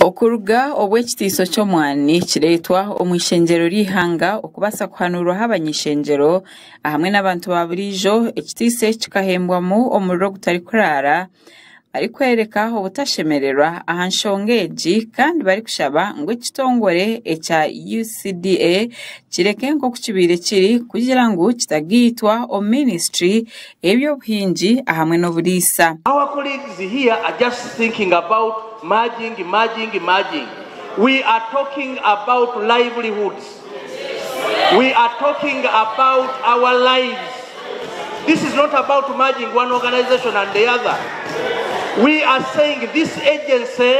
Okuruga obu ekitiiso ky'omwani kireetwa omu ishengyero ry'eihanga okubaasa kuhanuurwaho abany'ishengyero ahamwe n'abantu ba buriijo, ekitiiso eki kikahembwamu omuriro ogutarikuraara barikworeka obutashemererwa aha nshonga egi kandi barikushaba ngu ekitongore ekya UCDA kireke nk'oku kibaire kiri kugira ngu kitagaitwa omu minisitule ey'eby'obuhingi ahamwe n'oburiisa. Our colleagues here are just thinking about merging, merging, merging. We are talking about livelihoods. We are talking about our lives. This is not about merging one organization and the other. We are saying this agency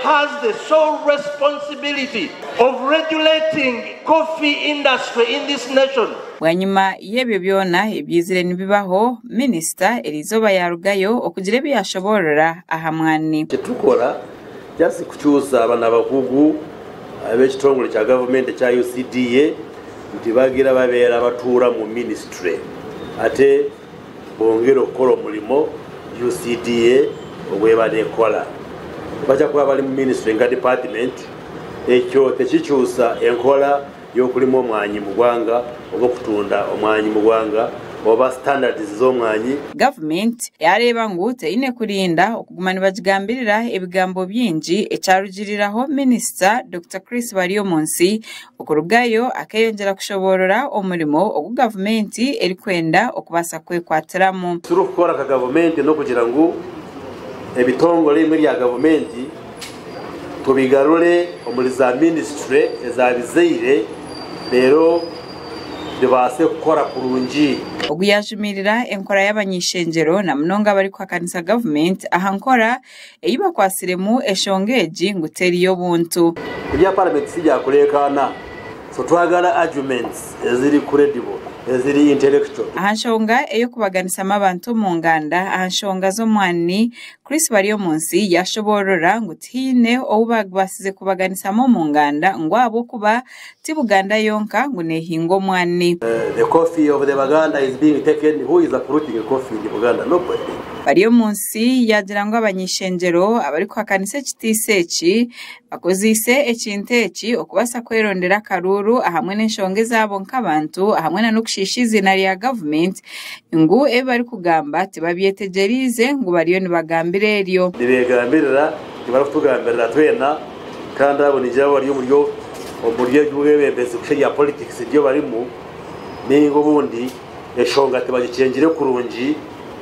has the sole responsibility of regulating coffee industry in this nation. Bwanyima y'ebyo byona ebyizire nibibaho, minisita eriizooba yaarugayo okugira ebi yaashoboorora aha mwani. Kyeturikukora just kukyusa bano abakugu ab'ekitongore kya gavumenti ekya UCDA nti bagira babeera abatuura mu minisitule ate bongere okukora omurimo UCDA ogweba nekora. Bakya kuba bari mu minisitule nka department, ekyo tekikyusa enkora y'okurima omwanyi mu gwanga oba okutunda omwanyi mu gwanga oba standards z'omwanyi. Gavumenti yareeba ngu teine kurinda okuguma nibagigambirira ebigambo bingi ekyarugiriraho minisita Dokita Chris Baryomunsi okurugayo akeyongyera kushoboorora omurimo ogu gavumenti erikwenda okubaasa kwekwatiramu. Turikukora nka gavumenti n'okugira ngu ebitongore ebimwe bya gavumenti tubigarure omuri za minisitule ezabizaire reero bibaase kukora kurungi. Ogu yaajumirira enkora y'abany'eishengyero na munonga abarikuhakanisa gavumenti aha nkora ei bakwatsiremu eshonga egi ngu teri y'obuntu. Ebya paramenti si byakureekaana, so twagala arguments eziri credible, eziri intellectual. Aha nshonga ey'okubaganisamu abantu omu nganda aha nshonga z'omwani, Chris Baryomunsi yaashoboorora ngu tihaine ou babaasize kubaganisamu omu nganda ngu ahabw'okuba ti Buganda yonka ngu neehinga omwani. The coffee of the Baganda is being taken, who is uprooting coffee in Buganda? Nobody. Baryomunsi yaagira ngu abany'eishengyero abarikuhakanisa ekitiisa eki bakozeise ekintu eki okubaasa kwerondera akaruuru ahamwe n'enshonga ezaabo nk'abantu ahamwe n'okushiisha eiziina rya gavumenti ngu ebi barikugamba tibabyetegyereize ngu bariyo nibagambira eryo. Nibegambirira, tibarikutugambirira twena kandi abo ningira bari omuri omuri eby'obwebembezi kusha ebya politics nibyo barimu ninga obundi eshonga tibagikyengire kurungi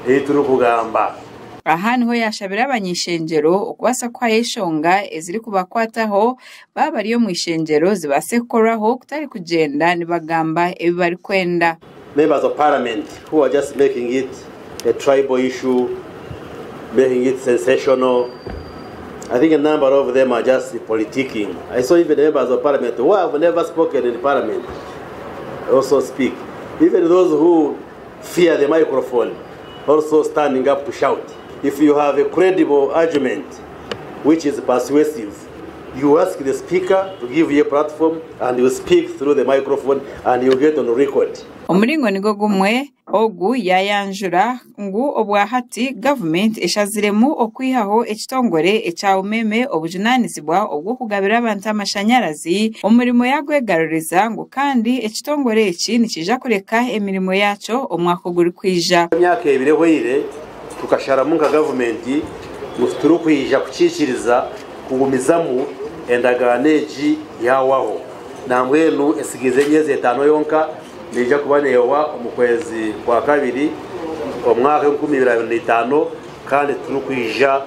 ei turikugamba. Aha niho yaashabira abany'eishengyero okubaasa kuhayo enshonga ezirikubakwataho baaba bari omu ishengyero zibaase kukorwaho kutari kugyenda nibagamba ebi barikwenda. Members of parliament who are just making it a tribal issue, making it sensational. I think a number of them are just politicking. I saw even members of parliament who have never spoken in parliament also speak. Even those who fear the microphone also standing up to shout. If you have a credible argument which is persuasive, you ask the speaker to give you a platform and you speak through the microphone and you get on record. Omuringo nigwo gumwe ogu yaayanjura ngu obwahati gavumenti eshaziremu okwihaho ekitongore ekya Umeme obujunaanizibwa obw'okugabira abantu amashanyarazi omurimo yaagwegaruriza ngu kandi ekitongore eki nikiija kureka emirimo yaakyo omwaka ogurikwija. Emyaka ebiri ehweire tukasharamu nka gavumenti ngu titurikwija kukiikiriza kugumizamu endagaano egi yahwaho. Nambwenu etsigiize emyezi etaano yonka neija kuba neehwa omu kwezi kwa kabiri omwaka 2025 kandi titurikwija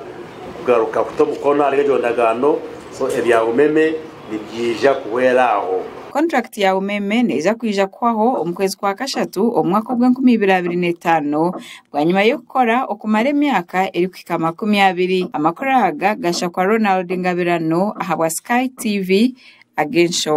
kugaruka kuta omukono ahari egyo ndagaano, so ebya Umeme nibyija kuhwera aho. Kontrakiti ya Umeme neija kwija kuhwaho omu kwezi kwa kashatu omu mwaka ogw'enkumibiri abiri n'etaano bwanyima y'okukora okumara emyaka erikuhika 20. Amakuru aga gashakwa Ronald Ngabirano ahabwa Sky TV ag'enshonga.